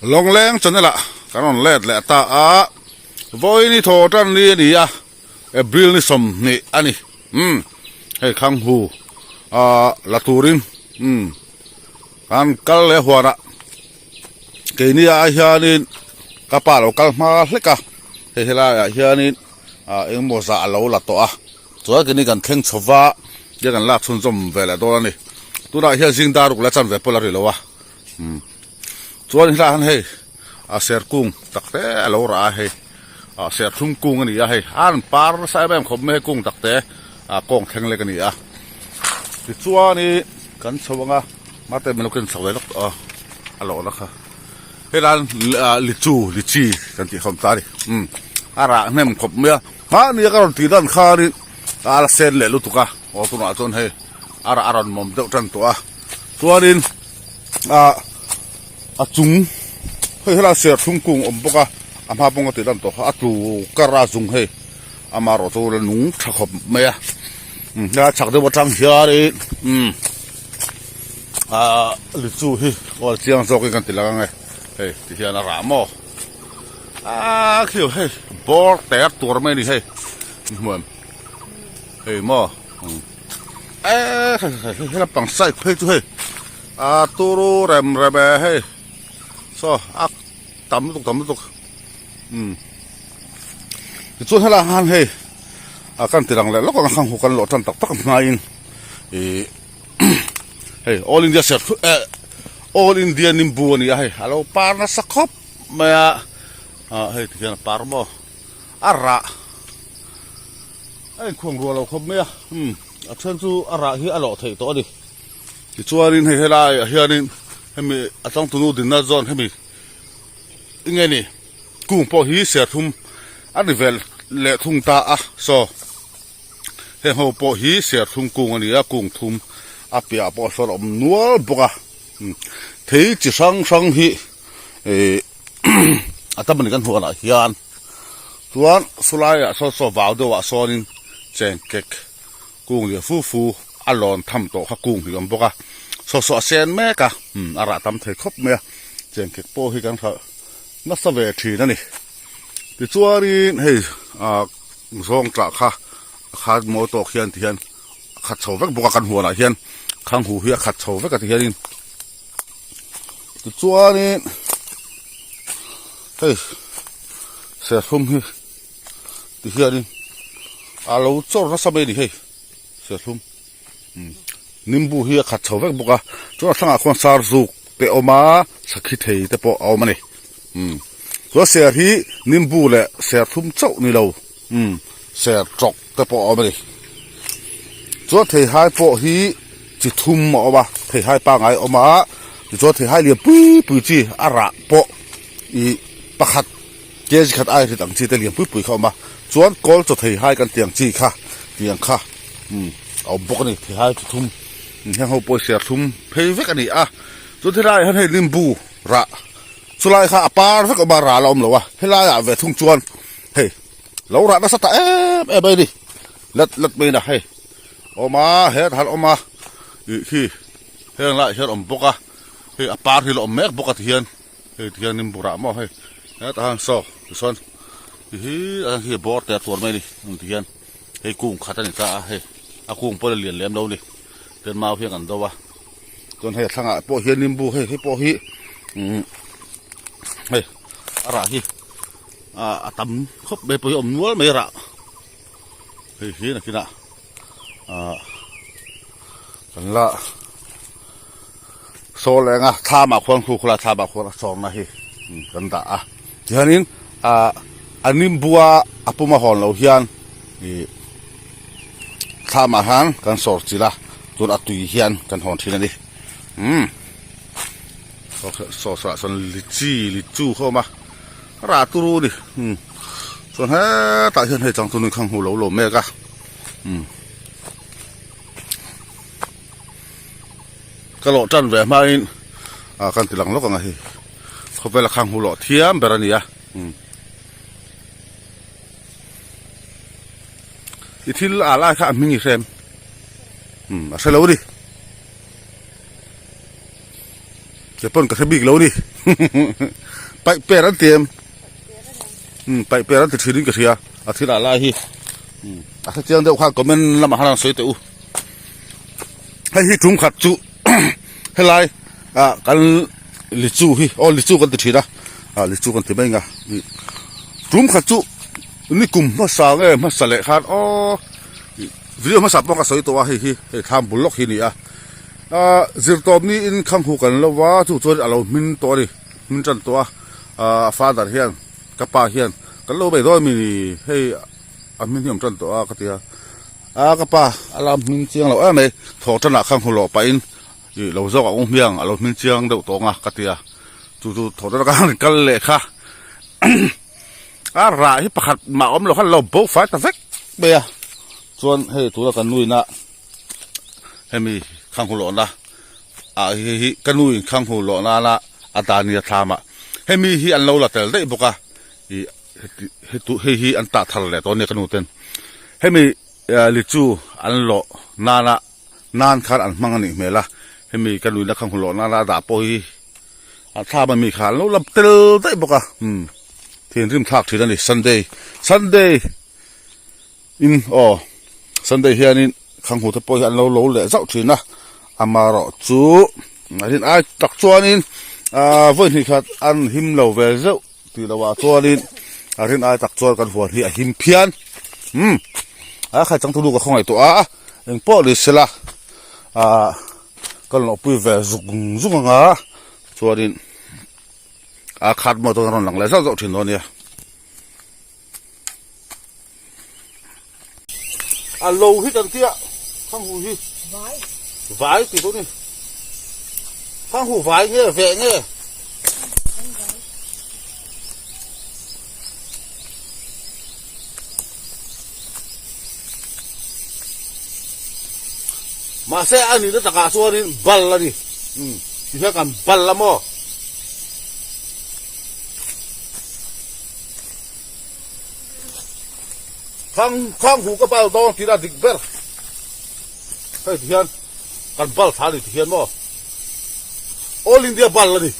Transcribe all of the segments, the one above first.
Lawngleng channel ah kan rawn let leh ta a, vawiin i thaw tan ni a ni a, April ni 20 a ni, umm hei Khanghu ah la turin umm kan kal leh huanah keini ah hianin ka pa lo kal hma hlek a, hei helaiah hianin ah engemaw zah a lo la tawh a. Chuan keini kan thleng chho va, tia kan lak chhunzawm ve leh dawn a ni. Tunah hian zing dar ruk la chan ve pawh a ri lo a. Umm. Chuan helaiah hian hei a ser kung tak te a lo rah a hei. Ah serthlum kung a ni a hei. A rawn par nasa em em khawp mai hei kung tak te ah kawng thleng lek a ni a. Tichuanin kan chho ang a, mate min lo ken chho ve lawk tawh a, a lawhna kha. Helai ah lichu lichi kan tih khawm ta a ni. Umm. A rah hnem khawp mai a. Mahni a ka rawn tih dan khanin a la sen leh lutuk a, aw tunah chuan hei a rah a rawn mawm deuh tan tawh a, chuanin ah a chung hei helai serthlum kung awm bawk a, a hma pawng ka tih dan tawh kha a tlu kar a zung hei amaherawh chu la nung tha khawp mai a, umm helai chhak deuh atang hianin umm ah lichu hi aw chiang zawkin kan ti lang ang e, hei tihian a rah maw. Aaa khiu hei bawr ter tur mai a ni hei hmuam hei maw eee hei hei hei hei lampang side phei chu hei a turu rem rem e hei saw a tam lutuk tam lutuk umm tichuan helaiah khan hei a kan ti lang leh lawk ang a khang hu kan lawh tan tak tak hmain ihh hei all india serthlum eh all india nimbu a ni a hei a lo par nasa khawp. Mai a ah hei ti hian a par maw a rah a inkhawm ruah lo khawp mai a umm a then chu a rah hi a lawh theih tawh a ni tichuanin hei helai ah hianin hemi a changtunu dinna zawn hemi eng nge ni kung pawh hi serthum a ni vel leh thung ta a saw heng ho pawh hi serthlum kung a ni a kung thum a piahah pawh sawn a awm nual bawk a thei chi hrang hrang hi. Ihh a tam ani kan hmuh ah hian chuan sawlai ah sawn saw vau deuh ah sawnin chengkek kung lian fu fu a lawn tham tawh kha kung hi a awm bawk a saw saw a sen mek a umm a rah tam thei khawp mai a chengkek pawh hi kan hralh nasa ve thin a ni tichuanin hei ah zawng tah kha a khat mawi tawk hian ti hian a khat chho vek bawk a kan huan ah hian khang hu hi a khat chho vek a ti hianin. Tichuanin hei serthlum hi ti hianin a lo chawr nasa mai a ni hei serthlum umm nimbu hi a khat chho vek bawk a chuan a thlangah khuan sar zuk te a awm a sakhi thei te pawh a awm a ni umm chuan ser hi nimbu leh serthlum chauh ni lo umm ser tawk te pawh a awm a ni chuan theihai pawh hi chi thum a awm a theihai pangai a awm a tichuan theihai lian pui pui chi a rah pawh ih pakhat kg khat ai hrit ang chi te lian pui pui kha a awm a chuan kawl chaw theihai kan tih ang chi kha tih ang kha umm a awm bawk a ni theihai chi thum heng ho pawh hi serthlum phei vek a ni a chuan helaiah hian hei limbu rah chulai kha a par vek a awm a ral a awm lo a helaiah ve thung chuan hei. Lo rah nasa ta em em mai a ni let let mai a hei awm a he han awm a ih khi heng laiah hian awm bawk a hei a par hi la awm mek bawk a ti hian hei ti hian nimbu rah maw hei hetah hian saw tichuan ti hi a hi bawr te a tuar mai a ni ti hian hei kung khat a ni ta a hei a kung pawh a lian lem lo a ni tin mau hian kan do a chuan hei a thlangah pawh hian nimbu hei hei pawh hi umm hei a rah hi. Ah a tam khawp mai pawh hi a awm nual mai rah hei hi nakinah ah kan la saw leng a thlam ah khuan khu khawlai thlam ah khuan a sawrna hi kan dah a tihianin ah a nimbua a pum a hawn loh hian ih thlam ah hian kan sawr chilh a chuan a tui hian kan hawn thin a ni umm saw saw ah sawn lichi lichu kha a awm a. Rah turu a ni umm chuan hetah hian hei changtu nui kha hmu lo lo mek a umm ka lawh tan ve hmain ah kan ti lang lawk ang a hei khawvela kha hmu lawh thiam ber a ni a umm i thil ah lai kha a hming i hrem umm a hre lo a ni. Ke pawn ka hre bik lo a ni. Paih per an ti em? Umm paih per an ti thin in ka hria a thil ah lai hi. Umm a hrechiang deuh khan comment lamah khan rawn sawi teh u. Hei hi tum khat chu helai ah kan lichu hi aw lichu kan ti thin a ah lichu kan ti mai ang a tum khat chu ni kum hmasa nge hmasa leh khan aw video hmasa pawh ka sawi tawh a hei hi hei thlam bul lawk hi a ni a ah zirtawp niin khanghu kan lo va chu chuan a lo hmin tawh a ni hmin tan tawh a ah father hian ka pa hian kan lo bei dawn a mi hei a hmin hi a awm tan tawh a ka ti a. A ka pa a la hming chiang loh em mai thawh tanah khan hmu loh pahin ih lo zawk ang u hmiang a lo hming chiang deuh tawng a ka ti a chu chu thawh tanah khan kal leh kha a rah hi pakhat mah awm lo khan lo bo fai ta vek mai a chuan hei tuna kan nuina hemi khang hmu lohna ah hi hi ka nuin khang hmu loh nana a dan nia thlam ah hemi hi an lo la tel daih bawk a ih. Heti hetu hei hi an tah thar leh tawh a nia ka nu ten hemi lichu an lawh nana nan khan an hmang a nih hmel a hemi ka nuina kha hmu lawh nana a dah pawh hi a thlam ami kha an lo la tel daih bawk a umm thinrim thlak thin a ni sunday sunday in aw sunday hianin khanghu te pawh hi an lo lo leh zauh thin a amaherawh chu a rin ai tak chuanin ah vawi hnih khat an him lo ve zeuh. Tih loh ah chuanin a rin ai tak chuan kan huan hi a him phian umm a khai changtu nu ka khawngaih tawh a eng pawh ni sela ah ka lawh pui ve zuk zuk anga chuanin a khat maw chuan a rawn lang leh zauh zauh thin dawn nia. A lo hi kan tia khanghu hi vai tih dawn ni khanghu vai nge veh nge mahse a nihna takah chuanin bal a ni umm tihian kan bal a maw. Khang khang hu ka bal dawn tih a dik ber hei ti hian kan bal thla a ni ti hian maw all India bal a ni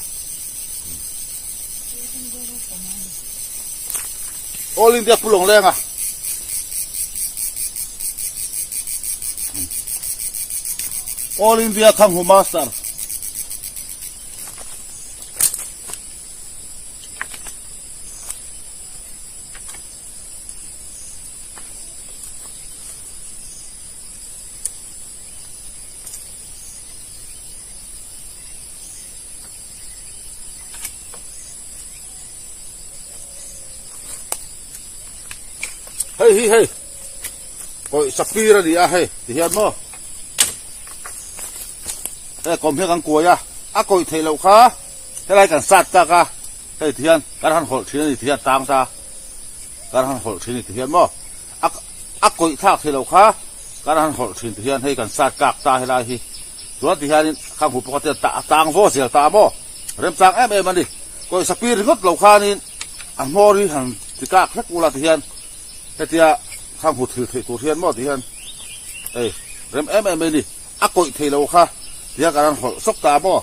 all India pu lawng leng a all India khang hu master Hei hi hei kawih sapir a ni a hei ti hian maw hei kawm hian kan kuai a a kawih theih loh kha helai kan sat tak a hei ti hian kan han hawlh thin a ni ti hian tang ta kan han hawlh thin a ni ti hian maw a a kawih thlak theih loh kha kan han hawlh thin ti hian hei kan sat kak ta helai hi chuan ti hianin khang hu pawh kha a tang vaw zel ta maw remchang em em a ni kawih sapir ringawt lo khanin a hmawr hi han ti kak hlek ula ti hian hetia khang hu thil theih tur hian maw ti hian hei rem em em mai a ni a kawih theih loh kha ti hian kan han hawlh sawk ta maw.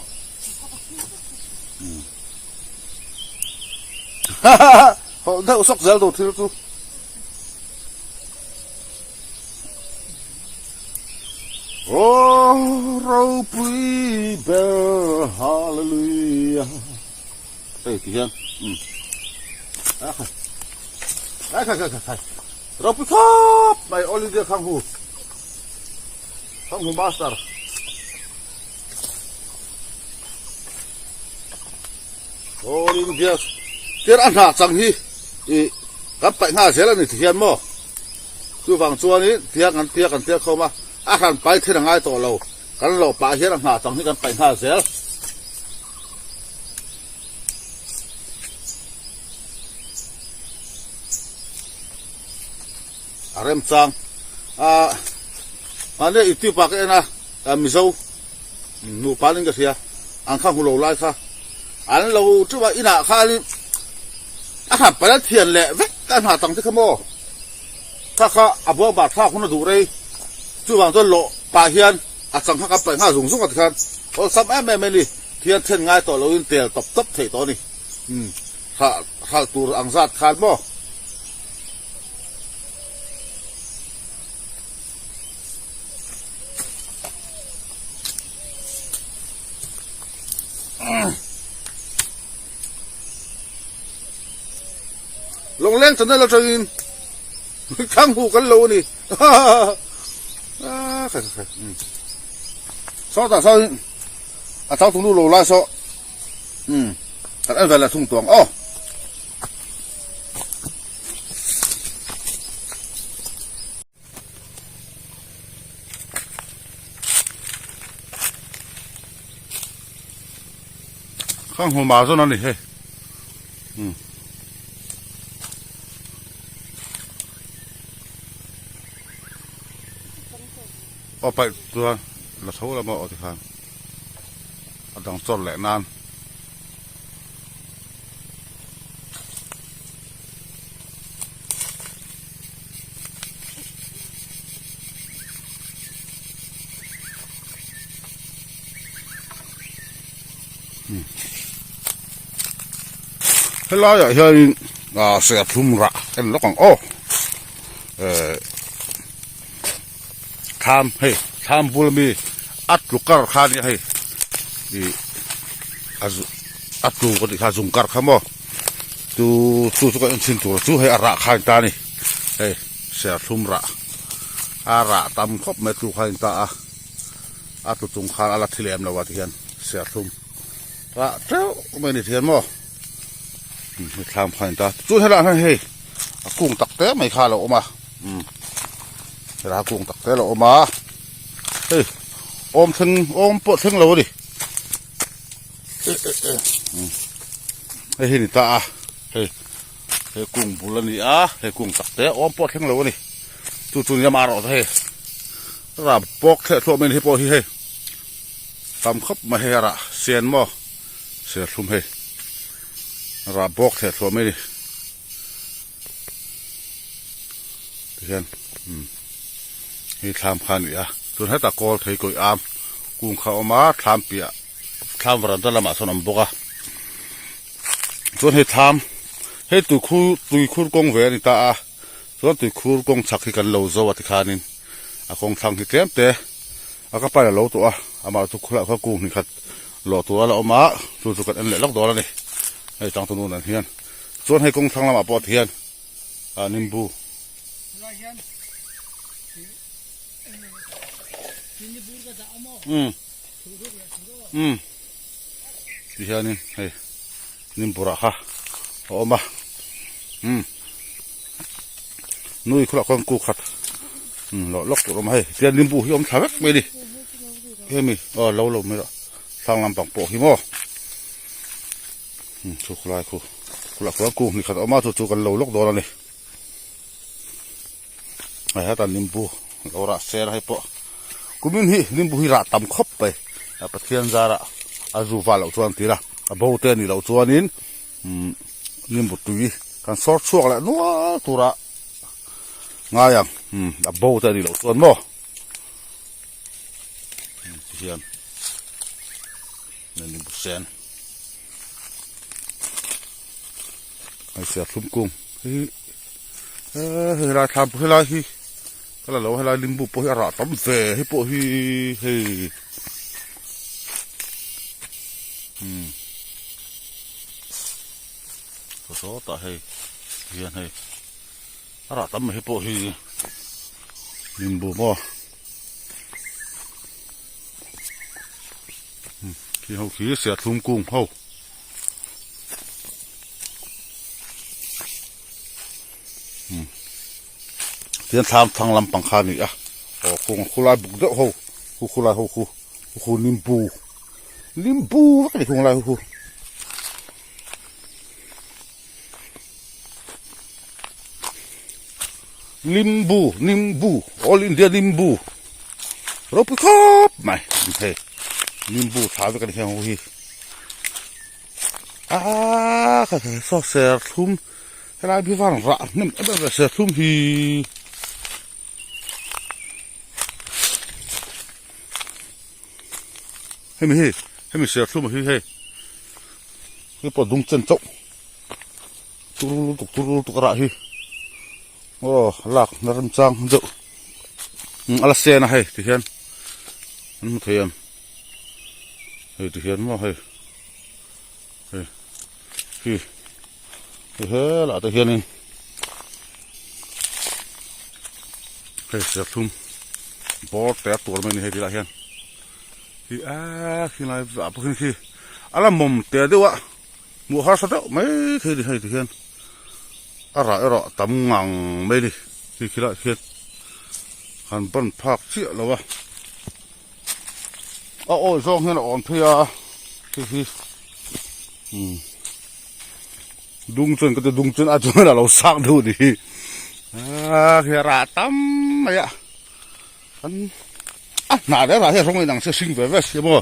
Hawlh deuh sawk zel tur thil chu. Aw ropui ber hallelujah. Hei ti hian um a khai khai khai khai khai ropui khawp mai all India khanghu khanghu master. All India tir a hnah chang hi ih kan paih nghal zel a ni ti hian maw chuvang chuanin tia kan tia kan tia khawm a a hran pai then a ngai tawh lo kan lawh pah hian a hnah chang hi kan paih nghal zel. A remchang a mahni youtube ah ka en a mizo nupa ning ka hria an kha hmu lo lai kha an lo teuh a inah khanin a han paih a thian leh vek a hna tang te kha maw kha kha a buang bar thlak hun a duh rei chuvang chuan lawh pah hian a chang kha kan paih nghal zung zung a tikhan awlsam em em mai a ni. Thian then ngai tawh loin tel tawp tawp theih tawh a ni. Umm hralh hralh tur ang zat khan maw. Lawngleng channel atangin thlang huh kan lo a ni. Sawtah sawn a chau tung lu lo lai saw umm kan en ve leh thung tuang aw. Khang hmu mah zawn a ni hei umm. Aw paih chuan la tho lama aw tikhan a dang chawr leh nan. Helai ah hianin ah serthlum rah en lawk ang aw eh thlam hei thlam bul ami a tlu kar kha ania hei ih a zu a tlu ka tih kha zung kar kha maw chu chu chu ka en chhin tur chu hei a rah kha a ni ta a ni hei serthlum rah a rah tam khawp mai tlu kha a ni ta a a tlu chung khan a la thi lem lo a tihian serthlum rah teuh mai a ni thian maw hei thlam kha a ni ta chuan helaiah hian hei a kung tak te mai kha a lo awm a umm helaiah kung tak te a lo awm a hei awm thleng awm pawh thleng lo a ni hei hi a ni ta a hei he kung bul a ni a hei kung tak te awm pawh thleng lo a ni chu chu nia mah erawh chu hei rah bawk thleh thluah mai a ni hei pawh hi hei tam khawp mai hei a rah sen maw serthlum hei rah bawk thleh thluah mai a ni tihian umm hei thlam kha a ni a chuan hetah kawl thei kawih am kung kha a awm a thlam piah thlam varanda lamah sawn a awm bawk a chuan hei thlam hei tuikhur tuikhur kawng ve a ni ta a chuan tuikhur kawng chhak hi kan lo zo a tikhanin a kawng thlang hi tlem te a ka pain a lo tawh a amah chu khulaiah khuan kung hnih khat lawh tur a la awm a chu chu kan en leh lawk dawn a ni hei changtu nu nen hian chuan hei kawng thlang lamah pawh tihian ah nimbu umm umm tihianin hei nimburah kha a awm a umm nui khawlah khuan kuk khat umm lawh lawk tur a awm a hei tihian nimbu hi a awm thla vek mai a ni hemi aw lo lo mai rawh thlang lampang pawh hi maw umm chu khawlai khu khawlah khuan kuk hnih khat a awm a chu chu kan lo lawk dawn a ni hei heta nimbu lo rah ser hei pawh kumin hi nimbu hi rah tam khawp mai a Pathian zarah a zu val loh chuan tira a bo te anih loh chuanin umm nimbu tui kan sawr chhuak leh nual tura ngai ang umm a bo te anih loh chuan maw tihian nimbu sen hei serthlum kung hi eh hei helai thlam pawh helai hi ka la lo helai limbu pawh hi a rah tam ve hei pawh hi hei umm saw sawtah hei hian hei a rah tam mai hei pawh hi limbu maw khi ho khi serthlum kung ho. Tihian thlam thlang lampang kha a ni a aw khuang khulai buk deuh ho khu khulai ho khu khu nimbu nimbu vek a ni khung lai ho khu. Limbu nimbu all India nimbu ropui khawp mai hei nimbu thla vek a ni heng ho hi. Aaa ka saw serthlum helai hi vang rah hnem em em serthlum hi hemi hi Hemi serthlum hi hei hei pawh dung chen chauh tur lutuk tur lutuk a rah hi aw lak na remchang deuh a la sen a hei ti hian an hmu thei em hei ti hian maw hei hei hi hei helah te hianin hei serthlum bawr te a tuar mai a ni hei ti lah hian. Hi a khilai ah pawh khian khi a la mawm te deuh a hmuh harsa deuh mai thei a ni hei ti hian a rah erawh a tam ngang mai a ni khi khilai ah khian han ban phak chiah lo a a awi zawng hian a awm phei a khi khi umm dung chuan ka ti dung chuan a chuan a lo sak deuh a ni hi a khi a rah tam mai a. An a hnah reng rah hi a rawng inang sia hring ve ve sia maw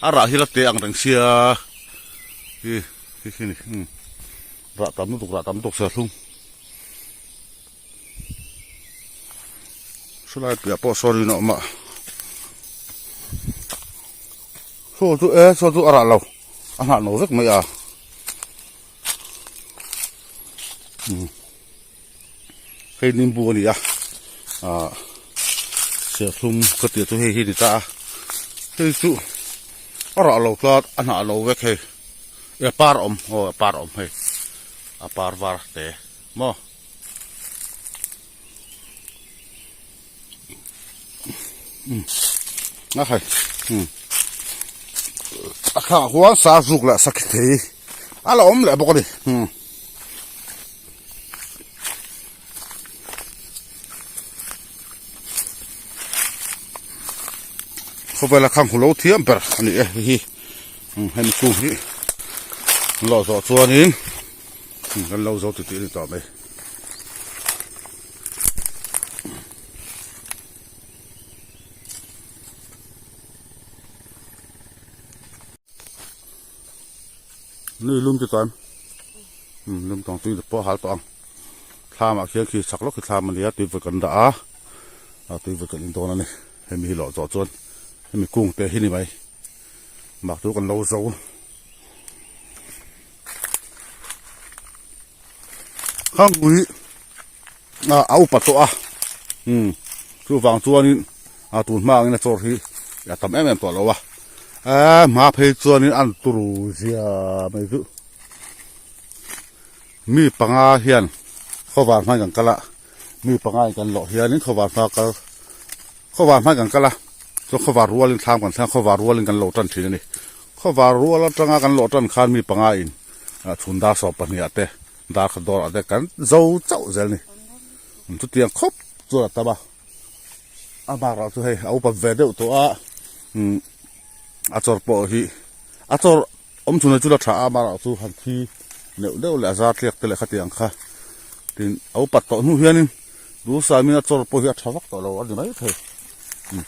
a rah hi la te ang reng sia hi hi khi ni umm rah tam lutuk rah tam lutuk serthlum hrilai piah pawh sawn in a awm a saw chu e saw chu a rah lo a hnah no vek mai a umm. Hei nimbu a ni a ah serthlum ka tih chu hei hi ni ta a hei chu a rah lo tlat a hnah lo vek hei e par a awm aw a par a awm hei a par var te maw. A hai a thlah huan sa zuk leh sakhi thei a la awm leh bawk a ni. Khawvela khang hu lo thiam ber a ni e hei hi hemi kung hi an lo zawh chuanin kan lo zo titih a ni tawh mai. Nui lum te chuan lum tawng tui pawh a hal tawh ang thlam ah khian khi chak lawk hi thlam a nia tui vawih kan dah a a tui vawih kan in dawn a ni hemi hi lawh zawh chuan hemi kung te hi ni mai bak chu kan lo zo. Khangpui a upa tawh a umm chuvang chuanin a tun hma angin a chawr hi a tam em em tawh lo a eee hma phei chuanin an turu zia mai chu mi panga hian khawvar hmain kan kal a mi panga in kan lawh hianin khawvar hma kal khawvar hmain kan kal a chuan khawvar rualin thlam kan thleng a khawvar rualin kan lo tan thin a ni khawvar rual atanga kan lawh tan khan mi panga in chhun dar 12 ah te dar khat dawr ah te kan zo chauh zel ni chutiang khawp chuan a tam a a bakah chu hei a upa ve deuh tawh a umm a chawr pawh hi a chawr awm chhun chu la tha a amaherawh chu han thi neuh neuh leh a zar tliak te leh khatiang kha tin a upat tawh hnu hianin duhsaimin a chawr pawh hi a tha vak tawh lo a ni maithei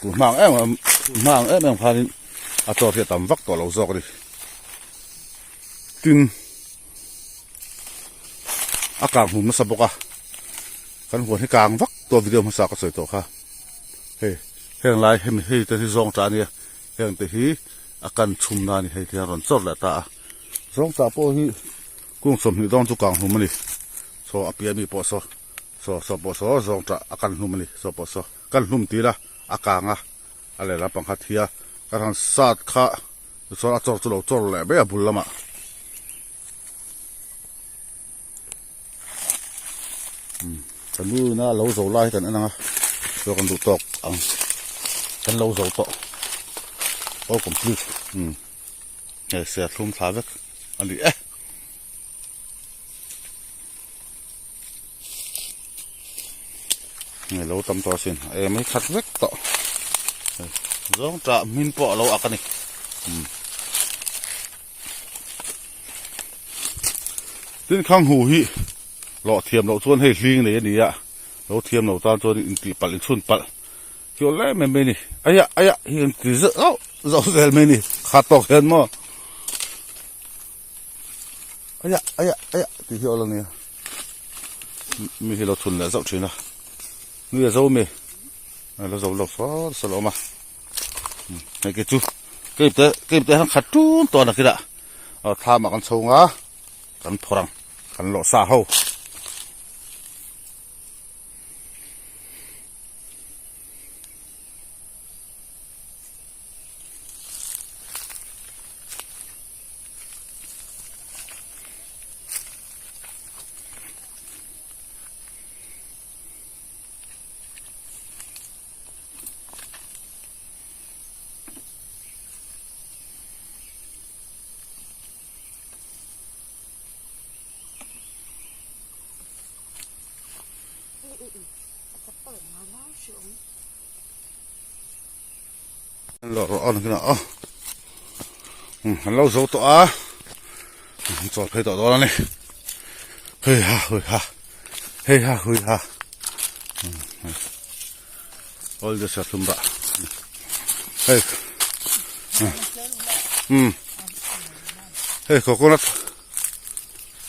tun hma ang em em tun hma ang em em khanin a chawr hi a tam vak tawh lo zawk a ni tin. A kang hlum nasa bawk a kan huan hi kang vak tawh video hmasa ka sawi tawh kha hei heng lai hemi hei te hi zawng tah ania heng te hi a kan chhum na ani hei tihian rawn chawr leh ta a zawng tah pawh hi kung 20 dawn chu kang hlum ani saw a piah mi pawh saw saw saw pawh saw zawng tah a kan hlum ani saw pawh saw kan hlum ti ila a kang a a lehlam pangkhat hi a kan han sat kha tichuan a chawr chu lo chawr leh mai a bul lamah. Ka nu ina a lo zo lai hi kan en ang a chuan kan duh tawk ang kan lo zo tawh all complete umm hei serthlum thla vek a ni e. Hei lo tam tawh asin a em hi khat vek tawh hei zawng tah hmin pawh a lo ak a ni umm tin khang hu hi lawh thiam loh chuan hei hling nei a ni a lo thiam lo tan chuan intih palh inchhun palh chu awl em em mai a ni aiah aiah hi an ti zauh zauh zel mai a ni khat tawk hian maw. Aiah aiah aiah tih hi awl ania mi hi lo thun leh zauh thin a nui a zo mi a la zo lo sawr sawr a awm a hei ke chu. Keipte keipte han khat tun tawh a nakinah thlam ah kan chho nga kan phawrh ang kan lawh sa ho. Lawh rawh an kinah aw an lo zo tawh a an chawl phei tawh dawn a ni hei ha hui ha hei ha hui ha all the serthlum rah hei hei coconut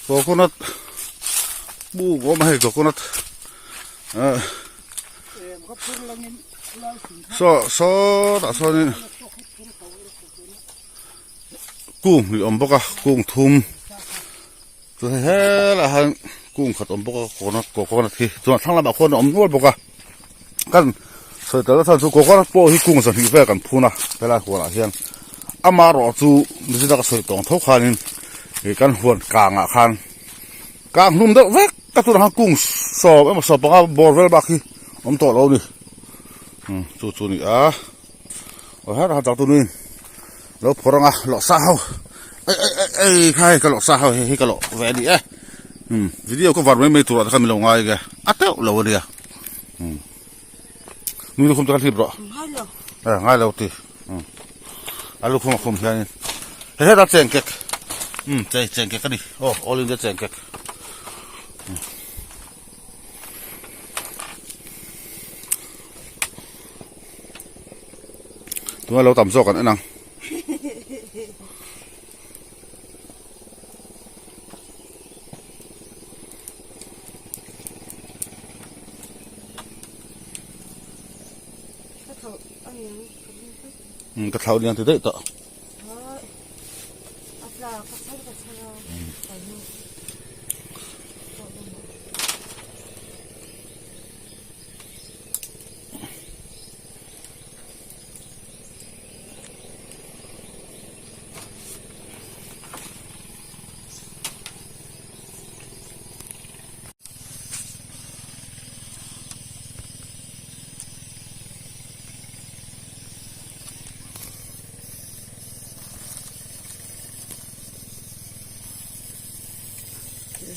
coconut buk awm a hei coconut ah saw sawtah sawnin kung hnih awm bawk a kung thum chuan hei helaiah hian kung khat awm bawk a coconut coconut hi chuan thlang lamah khuan a awm nual bawk a kan sawi tel chhan chu coconut pawh hi kung zahnih vel kan phun a helai huanah hian amaherawh chu mizo ka sawi tawng tho khanin ih kan huan kangah khan kang hlum deuh vek ka tunah khan kung sawm emaw sawm panga bawr vel bak hi awm tawh lo a ni chu chu a ni a aw herah khan changtu nuin lo phawrh ang a lawh sa ho ei ei ei ei kha hei ka lawh sa ho hei hi ka lawh ve a ni e video ka var mai mai turah te khan min lo ngai nge a teuh lo a nia. Nui lukhum te kha hlip rawh. Ngai lo. Eh ngai lo ti. A lukhum a khum hianin. He heta cheng kek. Um chei cheng kek a ni. Aw all India cheng kek. Tunga lo tam zawk an en ang. Ka thlauh lian ti daih tawh.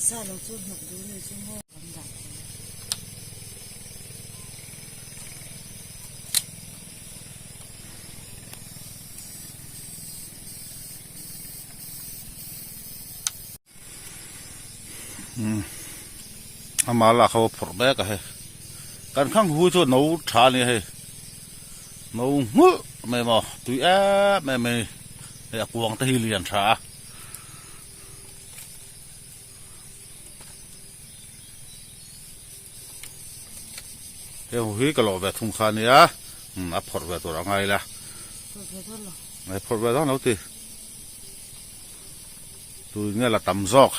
Sa lo chu hnawk duh ni chu maw kan dah thei a. Ama lak ho a phawrh mek a hei kan khang hu chu no tha a ni a hei no nghulh mai maw tui em em mai hei a kuang te hi lian tha a. Hei hu hi ka lawh ve thung kha a nia a phawrh ve tur a ngai la phawrh ve dawn lo ti. Tui nge la tam zawk.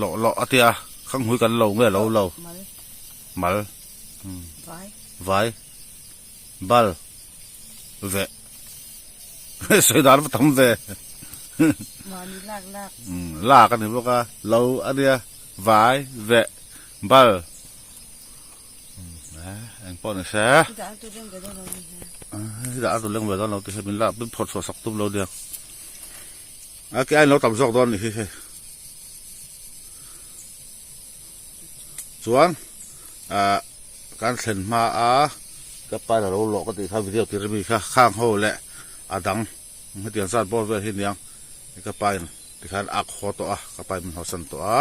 Lawh lawh a tia khang hui kan lo nge lo lo. Mal. Vai. Bal. Veh. Sawi dan va tam ve. Lak a ni bawk a. Lo a nia. Vai. Veh. Bal. Eng pawh ni se. Dah a tu leng ve dawn lo ti hi min la min phawrh chhuah sak tum lo nia. A ke aiin lo tam zawk dawn ni hi hei. Chuan ah kan thlen hma a ka pa in a lo lawh ka tih kha video tir ami kha khang ho leh a dang hetiang zat bawr vel hi aniang ka pa in tikhan a khaw tawh a ka pa in min hawsan tawh a.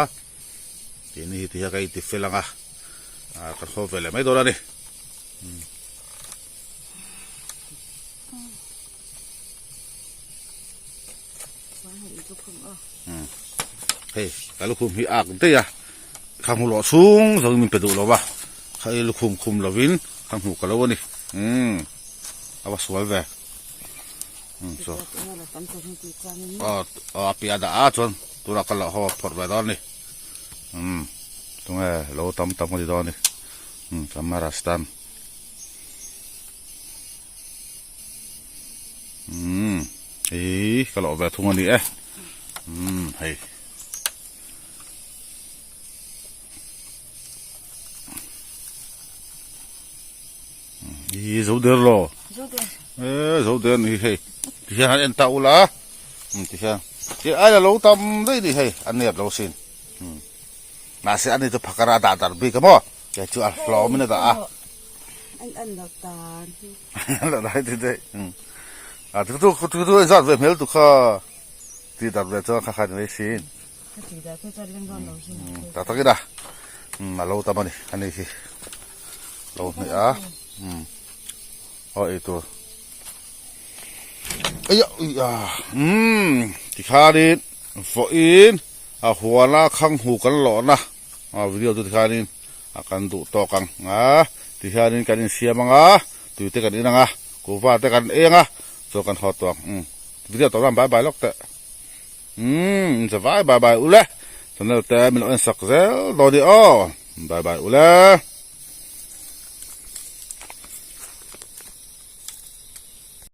Tih ni hi ti hian ka inti fel ang a, ah kan haw ve leh mai dawn a ni. Hei ka lukhum hi ak daih a, ka hmu loh chhung zawng in min pe duh lo va, kha i lukhum khum lovin ka hmu ka lo a ni. A va sual ve. Chu. A piah dah a chuan tunah ka la haw phawrh ve dawn a ni. Umm tunge lo tam tam ka ti dawn a ni. Umm camera stand. Umm hei ka lawh ve thung a ni e. Umm hei. Ih zo der lo. Zo der. E zo der ni hei. Ti hian han en ta ula. Um ti hian. Ti ai la lo tam daih ni hei an nep lo sin. Um. Mahse ani chu phakara dah dar bik a maw. Kei chu a hlawm in a dah a. An an lo tan hi. An lo dai ti daih. Um. A tu tu tu tu zat ve hmel tu kha. Ti dar ve chuan kha kha ni mai sin. Ka ti dar te chuan leng dawn lo sin. Tak tak ina. Um a lo tam ani ani hi. Lo hnih a. Um. Aw ei tur. Aya ui a. Um tikhanin vawiin a huana khang hu kan lawhna a video chu tikhanin a kan duh tawk ang a tihianin kan insiam ang a tui te kan in ang a kuhva te kan ei ang a chuan kan haw tawh ang um video tawh nan bye bye lawk teh umm incha vai bye bye ule channel te min lo en sak zel dawn i aw bye bye ule.